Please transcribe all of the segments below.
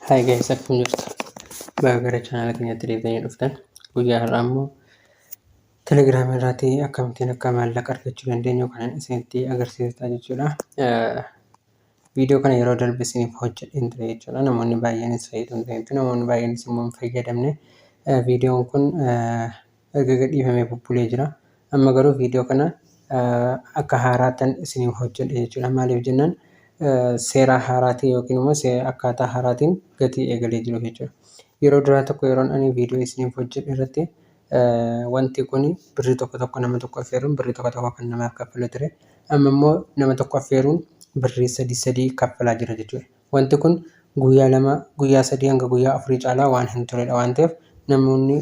Hi guys, akkam jirtu? Baga gara chaanaala keenyatti deebitanii dhuftan. Guyyaa har'aa immoo Telegiraamii irraatii akkamittiin akka maallaqa argachuu dandeenyu kanan isinitti agarsiisaa jechuudha. Viidiyoo kana yeroo darbe isiniif hojjedheen ture jechuudha. Namoonni baay'eenis fayyadamtaniitu, namoonni baay'eenis immoo hin fayyadamne. Viidiyoon kun erga gadhiifamee bubbulee jira. Amma garuu viidiyoo kana akka haaraattan isiniif hojjedhe jechuudha. Maaliif jennaan, seera haaraatiin yookiin immoo akkaataa haaraatiin gatii eegalee jiru jechuudha. Yeroo duraa tokko yeroon ani viidiyoo isiniif hojjedhe irratti wanti kun birrii tokko tokko nama tokko affeeruun birrii tokko tokko kan namaaf kaffalu ture. Amma immoo nama tokko affeeruun birrii sadii sadii kaffalaa jira jechuudha. Wanti kun guyyaa 2, guyyaa 3 hanga guyyaa afurii caalaa waan hin turedha waan ta'eef, namoonni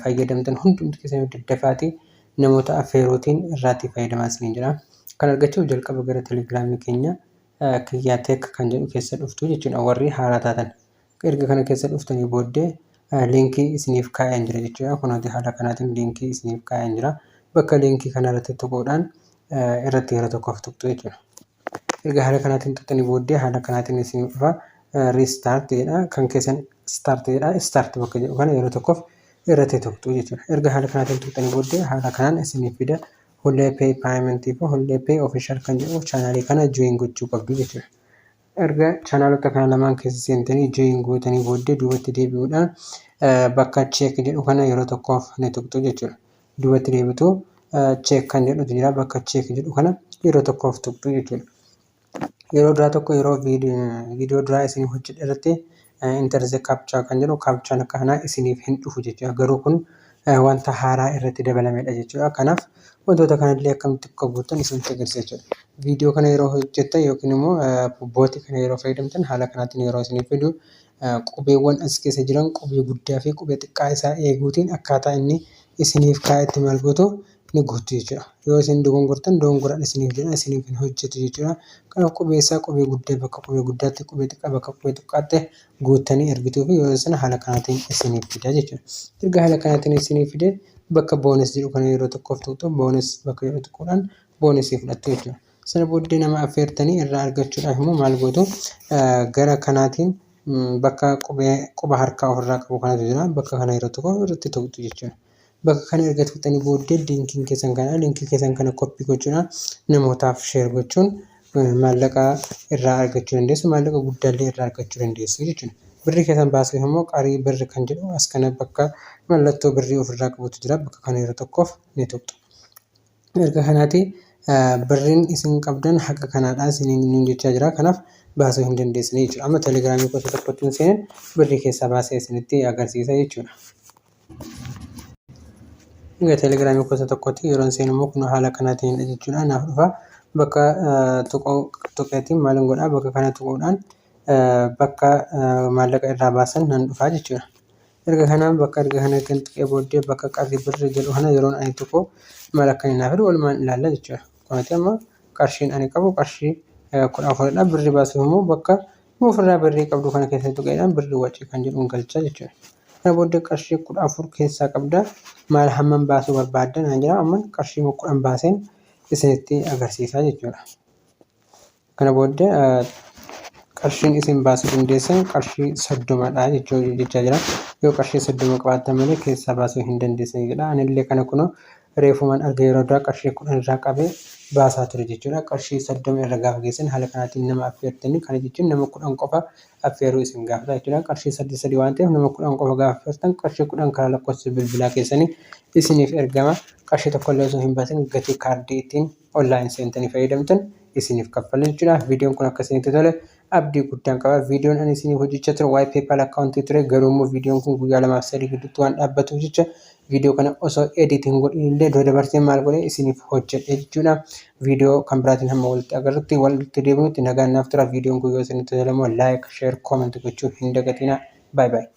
fayyadamtan hundumti keessan daddafaatii namoota affeeruutiin irraatii fayyadamaa isiniin jedha. Kan argachuuf jalqaba gara Telegiraamii keenya Kiyyaa Tech kan jedhu keessa dhuftu jechuudha, warri haaraa taatan. Erga kana keessa dhuftanii booddee liinkii isiniif kaa'een jira jechuudha. Kunooti, haala kanaatiin liinkii isiniif kaa'een jira. Bakka liinkii kana irratti tuquudhaan irratti yeroo tokkoof tuqxu jechuudha. Erga haala kanaatiin tuqxanii booddee haala kanaatiin isin dhufa. Restart jedha. Kan keessan start jedha. Start bakka jedhu kana yeroo tokkoof irratti tuqxu jechuudha. Erga haala kanaatiin tuqxanii booddee haala kanaan isiniif fida. Hullee Pay Payment fi Hullee Pay Official kan jedhu chaanaalii kana join gochuu qabdu jechuudha. Erga chaanaalota kana lamaan keessa seentanii join gootanii booddee duubatti deebi'uudhaan bakka check jedhu kana yeroo tokkoof ni tuqxu jechuudha. Duubatti deebitu, check kan jedhutu jira. Bakka check jedhu kana yeroo tokkoof tuqxu jechuudha. Yeroo duraa tokko, yeroo viidiyoo duraa isin hojjedhe irratti, enter the captcha kan jedhu, captchaan akka kanaa isiniif hin dhufu jechuudha. Garuu kun wanta haaraa irratti dabalamedha jechuudha. Kanaaf wantoota kanallee akkamitti akka guuttan isinitti agarsiisa jechuudha. Viidiyoo kana yeroo hojjettan yookiin immoo bootii kana yeroo fayyadamtan, haala kanaatiin yeroo isiniif fidu, qubeewwan as keessa jiran qubee guddaa fi qubee xiqqaa isaa eeguutiin akkaataa inni isiniif kaa'etti maal gootu, ni guuttu jechuudha. Yoo isin dogongortan, dogongoraan isiniif jedha, isiniif hin hojjetu jechuudha. Kanaaf qubee isaa qubee guddaa bakka qubee guddaatti, qubee xiqqaa bakka qubee xiqqaatti guuttanii ergituu fi yeroo sana haala kanaatiin isiniif fida jechuudha. Erga haala kanaatiin isiniif fide, bakka bonus jedhu kana yeroo tokkoof tuqxu. Bonus bakka jedhu tuquudhaan boonusii fudhattu jechuudha. Sana booddee nama affeertanii irraa argachuudhaaf immoo maal gootu? Gara kanaatiin bakka qubee quba harkaa ofirraa qabu kanatu jira. Bakka kana yeroo tokko irratti tuqxu jechuudha. Bakka kana erga tuqxanii booddee liinkiin keessan kana, liinkii keessan kana copy gochuudhaan namootaaf share gochuun maallaqa irraa argachuu dandeessu. Maallaqa guddaallee irraa argachuu dandeessu jechuudha. Birrii keessan baasuuf immoo qarii birri kan jedhu as kana bakka mallattoo birrii ofirraa qabutu jira. Bakka kana yeroo tokkoof ni tuqxu. Erga kanaati birriin isin qabdan haqa kanaadha isiniin jechaa jira. Kanaaf baasuu hin dandeessanii jechuudha. Amma Telegiraamii gosa tokkotti hin seenin, birrii keessaa baasee isinitti agarsiisa jechuudha. Egaa Telegiraamii gosa tokkotti yeroo seenu immoo kun haala kanaatiin jechuudha naaf dhufa. Bakka tuqeetiin maal godhaa? Bakka kana tuquudhaan bakka maallaqa irraa baasan nan dhufaa jechuudha. Erga kanaan bakka erga kana kan tuqee booddee bakka qarri birri jedhu kana yeroon ani tuqu maal akka inni naaf fidu walumaan ilaalla jechuudha. Kunuuti, amma qarshiin ani qabu qarshii 14dha. Birri baasuuf immoo bakka ofirraa birrii qabdu kana keessa tuqeedhaan birrii wacii kan jedhuun galcha jechuudha. Kana booddee qarshii 14 keessaa qabda, maal hammam baasuu barbaadda naan jedha. Amma qarshii 10 baaseen isinitti agarsiisa jechuudha. Kana booddee qarshiin isin baasuu dandeessan qarshii 30dha jechaa jira. Yoo qarshii 30 qabaattan malee keessaa baasuu hin dandeessan jedha. Anillee kana kunoo reefumaan arga, yeroo duraa qarshii 10 irraa qabee baasaa ture jechuudha. Qarshii 30 irra gaafa geessan haala kanaatiin nama affeertanii, kana jechuun nama 10 qofa affeeruu isin gaafata jechuudha. Qarshii sadii sadii waan ta'eef, nama 10 qofa gaafa affeertan qarshii 10 karaa lakkoofsa bilbilaa keessanii isiniif ergama. Qarshii tokkollee osoo hin baasin gatii kaardii ittiin online seentanii fayyadamtan isiniif kaffala jechuudha. Viidiyoon kun akka isinitti tole abdii guddaan qaba. Viidiyoon ani isiniif hojjechaa ture waa'ee PayPal akkaawuntii ture. Garuu immoo viidiyoon kun guyyaa lamaaf sadii gidduutti waan dhaabbatuuf jecha, viidiyoo kana osoo edit hin godhin illee dura dabarsee maal godhe isiniif hojjedhe jechuudha. Viidiyoo kan biraatiin hamma walitti agarrutti, walitti deebinutti nagaan naaf tura. Viidiyoon kun yoo isinitti tole immoo like, share, comment gochuu hin dagatinaa. Bye bye.